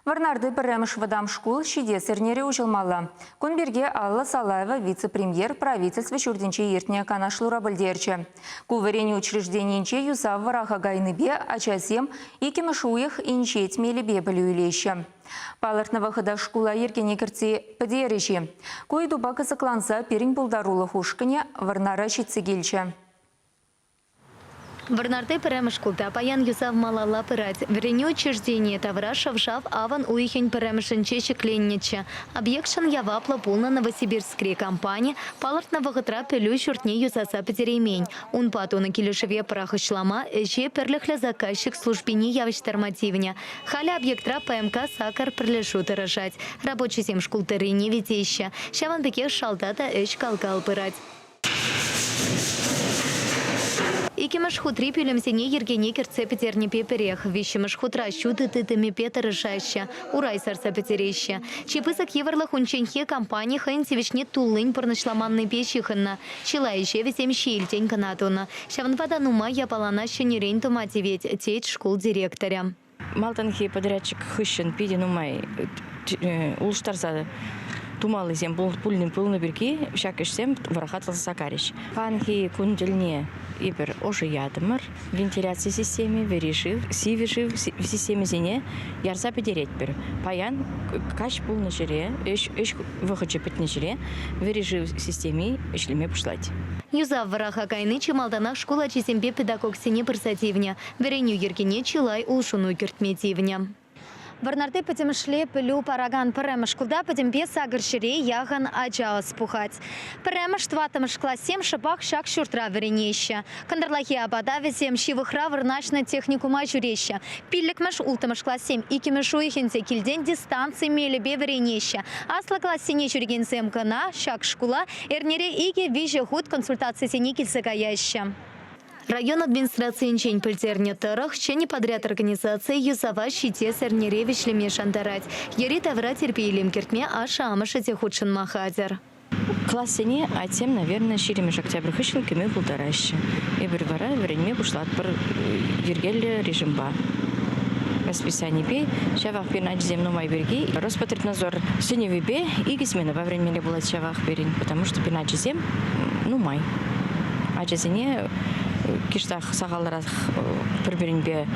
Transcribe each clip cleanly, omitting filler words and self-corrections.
Вӑрнарти пӗрремӗш вӑтам шкул ҫитес эрнере уҫӑлмалла. Кун пирки Алла Салаева вице-премьер правительство ҫуртӗнче иртнӗ канашлура пӗлтерчӗ. Ку вӗренӳ учрежденийӗнче юсав вӑраха кайнипе ачасем иккӗмӗш уйӑх инҫет мелӗпе пӗлӳ илеҫҫӗ. Палӑртнӑ вӑхӑта шкула йӗркене кӗртсе пӗтерӗҫ-и? Ку ыйтупа кӑсӑкланса пирӗн пултарулӑх ушкӑнӗ Вӑрнара ҫитсе килчӗ. Вӑрнарти пӗрремӗш шкулта паян юсав малалла пырать. Вӗренӳ учрежденийӗ тавра шӑв-шав авӑн уйӑхӗн пӗрремӗшӗнче ҫӗкленнӗччӗ. Объектшӑн яваплӑ пулнӑ Новосибирскри компани палӑртнӑ вӑхӑтра пӗлӳ ҫуртне юсаса пӗтереймен. Унпа тунӑ килӗшӗве пӑрахӑҫлама ӗҫе пӗрлӗхлӗ заказчик службине явӑҫтарма тивнӗ. Халӗ объектра ПМК-сакӑр пӗрлешӳ тӑрӑшать. Рабочисем шкул тӑррине витеҫҫӗ. Ҫавӑн пекех шалта та ӗҫ кал-кал пырать. Иккӗмӗш хутри пӳлӗмсене йӗркене кӗртсе пӗтернипе пӗрех. Виҫҫӗмӗш хутра ҫутӑ тытӑмӗпе тӑрӑшаҫҫӗ, урай сарса пӗтереҫҫӗ. Чи пысӑк йывӑрлӑх унчченхи компани хӑйӗн тивӗҫне туллин пурнӑҫламаннипе ҫыхӑннӑ. Чылай ӗҫе вӗсем ҫиелтен кӑна тунӑ. Ҫавӑнпа та нумай япалана ҫӗнӗрен тума тивет, тет шкул директорӗ. Малтанхи подрядчик хыҫҫӑн питӗ нумай улӑштарса тумаллисем пулнӑ пирки ҫак ӗҫсем вӑраха тӑсӑлса карӗҫ. Паянхи кун тӗлне эпир ӑшӑ ятӑмӑр, вентиляци системи, вӗри шыв, сивӗ шыв системисене ярса пӗтеретпӗр. Паян каҫ пулнӑ ҫӗре, ӗҫ вӑхӑчӗ пӗтнӗ ҫӗре вӗри шыв системи ӗҫлеме пуҫлать. Юсав вӑраха кайни чи малтанах шкул ачисемпе педагогсене пырса тивнӗ. Вӗренӳ йӗркине чылай улшӑну кӗртме тивнӗ. Вӑрнарти пӗтӗмӗшле пӗлӳ паракан пӗрремӗш шкулта пӗтӗмпе сакӑр ҫӗре яхӑн ача ӑс пухать. Пӗрремӗш, тӑваттӑмӗш классем шӑпах ҫак ҫуртра вӗренеҫҫӗ. Кӑнтӑрлахи апата вӗсем ҫывӑхра вырнаҫнӑ техникума ҫӳреҫҫӗ. Пиллӗкмӗш, улттӑмӗш классем иккӗмӗш уйӑх ӗнтӗ килтен дистанци мелӗпе вӗренеҫҫӗ. Аслӑ классене ҫӳрекенсем кӑна ҫак шкула эрнере икӗ-виҫӗ хут консультацисене килсе каяҫҫӗ. Район администрацийӗнчен пӗлтернӗ тӑрӑх, ҫӗнӗ подряд организацийӗ юсава ҫитес эрнере вӗҫлеме шантарать. Йӗри-тавра тирпей-илем кӗртме ашшӗ-амӑшӗ те хутшӑнма хатӗр. Классене атьсем, наверное, ҫирӗммӗш октябрь хыҫҫӑн кӗме пултараҫҫӗ. Эпир вара вӗренме пуҫлатпӑр йӗркеллӗ режимпа. Расписанипе ҫавах пирӗн ачисем нумай пирки Роспотребнадзор сӗнӗвӗпе икӗ сменӑпа вӗренмелле пулать ҫавах пирӗн, потому что пирӗн ачисем нумай. Ачасене киштах сахалрах пӗр-пӗринпе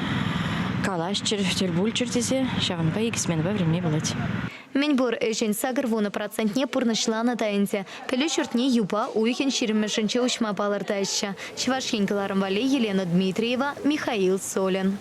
калаҫчӑр, тӗл пулччӑр тесе ҫавӑнпа икӗ сменӑпа вӗренме пулать. Мӗнпур ӗҫӗн 80 процентне пурнӑҫланӑ та ӗнтӗ. Пӗлӳ ҫуртне юпа уйӑхӗн ҫирӗммӗшӗнче уҫма палӑртаҫҫӗ. Чӑваш Ен кӑларӑм валли Елена Дмитриева, Михаил Солин.